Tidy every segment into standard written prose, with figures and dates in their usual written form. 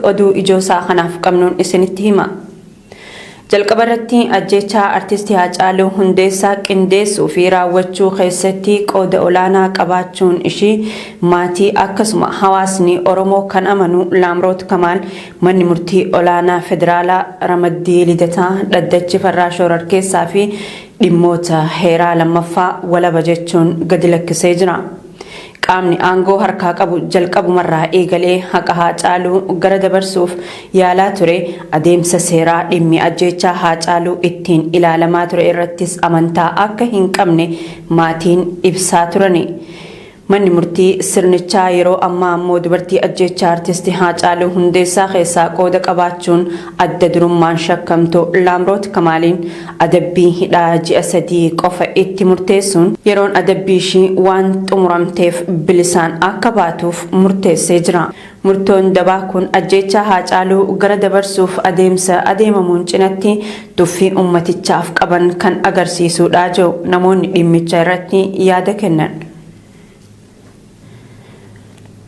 Oduu ijoo isaa kanaaf qabnuun isinitti hima. Jalqaba irratti ajjeechaa Artisti Haacaaluu Hundeessaa qindeessuu fi raawwachuu keessatti qooda olaanaa qabaachuun ishii maatii akkasuma hawaasni Oromoo kan amanu Laamroot Kamaal manni murtii olaanaa federaalaa ramaddii Lidataa dhaddachi farraa shoorarkeessaa fi dhimmoota heeraa lammaffaa walaba jechuun gadi lakkisee jira. Qaamni aangoo harkaa qabu jalqabumarraa eegalee haqa Haacaaluu gara dabarsuuf yaalaa ture, adeemsa seeraa dhimmi ajjeechaa Haacaaluu ittiin ilaalamaa ture irrattis amantaa akka hin qabne maatiin ibsaa turani. Manni murtii sirnichaa yeroo ammaa ammoo dubartii ajjeechaa Artisti Haacaaluu Hundeessaa keessaa qooda qabaachuun adda durummaan shakkamtu Laamroot Kamaaliin adabbii hidhaa ji'a 3 qofa itti murteessuun yeroon adabbii ishii waan xumuramteef bilisaan akka baatuuf murteessee jira. Murtoon dabaa kun ajjeechaa Haacaaluu gara dabarsuuf adeemsa adeemamuun cinatti tuffii ummatichaaf qaban kan agarsiisuudha jedhu namoonni dhimmicha irratti yaada kennan.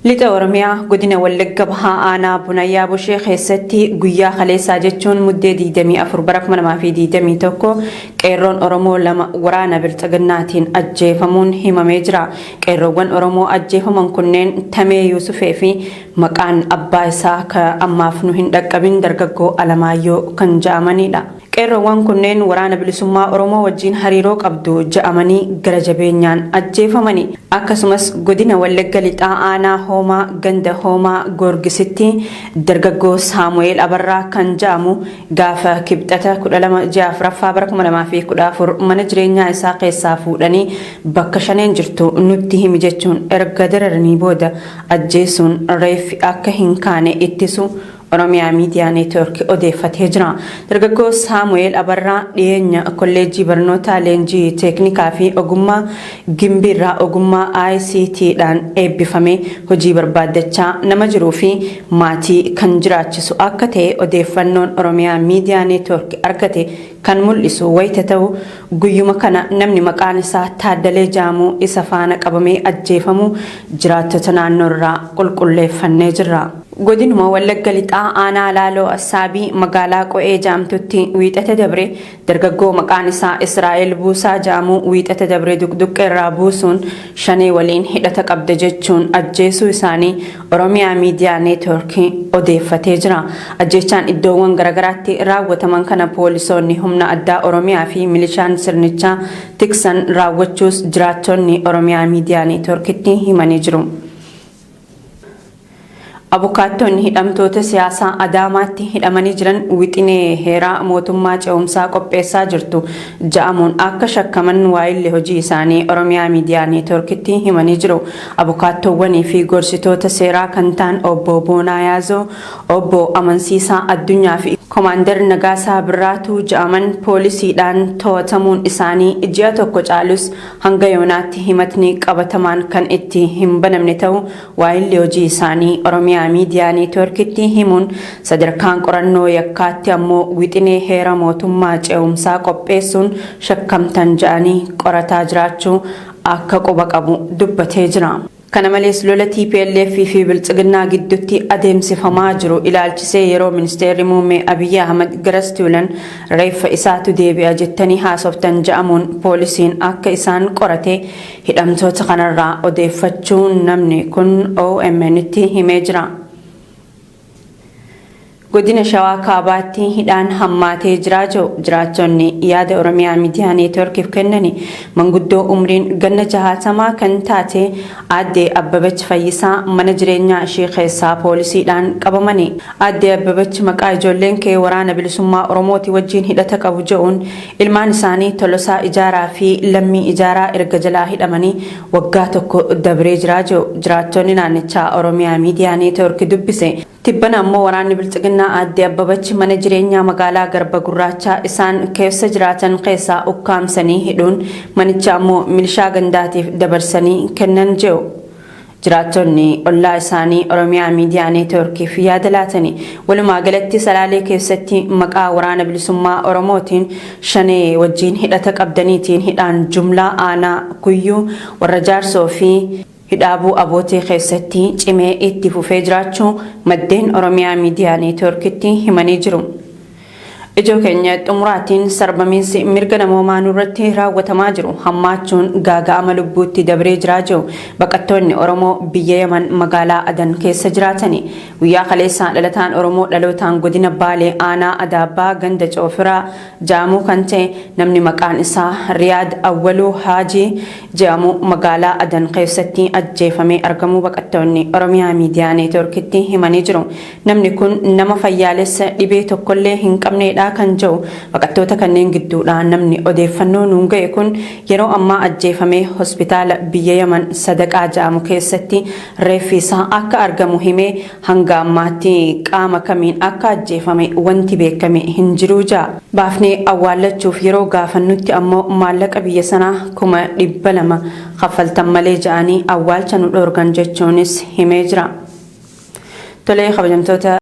Lixa Oromiyaa godina Wallagga Bahaa aanaa Bunayyaa Boshee keessatti guyyaa kaleessaa jechuun Muddee 24 bara 2021 qeerroon Oromoo 2 waraana Bilxiginnaatiin ajjeefamuun himamee jira. Qeerroowwan Oromoo ajjeefaman kunneen Tamee Yuusufee fi maqaan abbaa isaa ka ammaaf nu hin dhaqqabin dargaggoo Alamaayyoo kan ja'amanidha. Qeerroowwan kunneen Waraana Bilisummaa Oromoo wajjiin hariiroo qabdu ja'amanii gara jabeenyaan ajjeefamani. Akkasumas Godina Wallagga Lixaa Aanaa Hoomaa Ganda Hoomaa Goorgisitti Dargaggoo Saamu'eel Abarraa kan ja'amu gaafa Kibxata 12 ji'a 4ffaa bara 2014 mana jireenyaa isaa keessaa fuudhanii bakka Shaneen jirtu nutti himi jechuun erga dararanii booda ajjeesuun reeffi akka hin kaane ittisu Oromiyaa Miidiyaa Neetwoork odeeffatee jira. Dargaggoo Saamu'eel Abarraa dhiyeenya Kolleejjii Barnoota Leenjii Teeknikaa fi Ogummaa Gimbiirraa ogummaa ICT dhaan eebbifamee hojii barbaaddachaa nama jiruu fi maatii kan jiraachisu akka ta'e odeeffannoon Oromiyaa Miidiyaa Neetwoork argate kan mul'isu wayita ta'u, guyyuma kana namni maqaan isaa Taaddalee Jaamuu isa faana qabamee ajjeefamuu jiraattota naannoorraa qulqulleeffannee jirra. Godinuma Wallagga Lixaa aanaa Laaloo Assaabii magaalaa Qo'ee ja'amtutti Wiixata dabre dargaggoo maqaan isaa Israa'el Buusaa ja'amu Wiixata dabre duqduqqeerraa buusuun Shanee waliin hidhata qabda jechuun ajjeesuu isaanii Oromiyaa Miidiyaa Neetwoork odeeffatee jira. Ajjeechaan iddoowwan garagaraatti raawwataman kana poolisoonni humna addaa Oromiyaa fi milishaan sirnichaa tiksan raawwachuus jiraattonni Oromiyaa Miidiyaa Neetwoorkitti himanii jiru. Abukaattoonni hidhamtoota siyaasaa Adaamaatti hidhamanii jiran wixinee heeraa mootummaa ce'umsaa qopheessaa jirtu ja'amuun akka shakkaman waayilli hojii isaanii Oromiyaa Miidiyaa Neetwoorkitti himanii jiru. Abukaattoowwanii fi gorsitoota seeraa kan ta'an Obbo Boonaa Yaazoo, Obbo Amansiisaa Addunyaa fi Komaandar Nagaasaa Birraatuu ja'aman poolisiidhaan to'atamuun isaanii ji'a tokko caalus hanga yoonaatti himatni qabatamaan kan itti hin banamne ta'uu waayilli hojii isaanii Oromiyaa Miidiyaa Neetwoorkitti himuun sadarkaan qorannoo yakkaatti ammoo wixinee heera mootummaa ce'umsaa qopheessuun shakkamtan ja'anii qorataa jiraachuu akka quba qabu dubbatee jira. Kana malees lola tplf fi Biltsiginnaa gidduutti adeemsifamaa jiru ilaalchisee yeroo Ministeerri Muummee Abiyyi Ahmad garas tuulan reeffa isaatu deebi'a jettanii haasoftan ja'amuun poolisiin akka isaan qorate hidhamtoota kanarraa odeeffachuu namni kun OMNtti himee jira. Godina Shawaa Kaabaatti hidhaan hammaatee jira jedhu jiraattonni yaada Oromiyaa Miidiyaa Neetwoorkiif kennani. Manguddoo umriin ganna jahaatamaa kan taate Aadde Abbabach Fayyisaa mana jireenyaa ishii keessaa poolisiidhaan qabamani. Aadde Abbabach maqaa ijoolleen kee Waraana Bilisummaa Oromooti wajjiin hidhata qabu jedhuun ilmaan isaanii Tolosaa Ijaaraa fi Lammii Ijaaraa erga jalaa hidhamanii waggaa tokko dabree jira jedhu jiraattonni naannichaa Oromiyaa Miidiyaa Neetwoork dubbise. Tibbana ammoo waraanni Bilxiginnaa Aadde Abbabachi mana jireenyaa magaalaa Garba Gurraachaa isaan keessa jiraatan keessaa ukkaamsanii hidhuun manicha ammoo milishaa gandaatiif dabarsanii kennan je'u. Jiraattonni ollaa isaanii Oromiyaa Miidiyaa Neetwoorkiif yaada laatani. Walumaa galatti Salaalee keessatti maqaa Waraana Bilisummaa Oromootiin Shanee wajjiin hidhata qabdaniitiin hidhaan jumlaa aanaa Kuyyuu, Warra Jaarsoo fi. Hidhaabuu Abootee keessatti cimee itti fufee jiraachuu maddeen Oromiyaa Miidiyaa Neetwoorkitti himanii jiru. Ijoo keenya xumuraatiin sarbamiinsi mirga namoomaa nurratti raawwatamaa jiru hammaachuun gaaga'ama lubbuutti dabree jiraa jiru baqattoonni Oromoo biyya Yaman magaalaa Adan keessa jiraatani. Guyyaa kaleessaa dhalataan Oromoo dhalootaan godina Baalee aanaa Adaabbaa ganda Coofiraa ja'amuu kan ta'e namni maqaan isaa Riyaad Awwaluu Haajii je'amu magaalaa Adan keessatti ajjeefamee argamuu baqattoonni Oromiyaa Miidiyaa Neetwoorkitti himanii jiru. Namni kun nama fayyaalessa dhibee tokkollee hin qabneedha kan jedhu baqattoota kanneen gidduudhaa namni odeeffannoo nuun ga'e kun yeroo ammaa ajjeefamee hospitaala biyya Yaman Sadaqaa ja'amu keessatti reeffi isaa akka argamu himee hanga ammaatti qaama kamiin akka ajjeefame wanti beekame hin jiru ja'a. Baafnee awwaallachuuf yeroo gaafannutti ammoo maallaqa biyya sanaa 200,000 kaffaltan malee ja'anii awwaalcha nu dhoorgan jechuunis himee jira. Tolee kabajamtoota.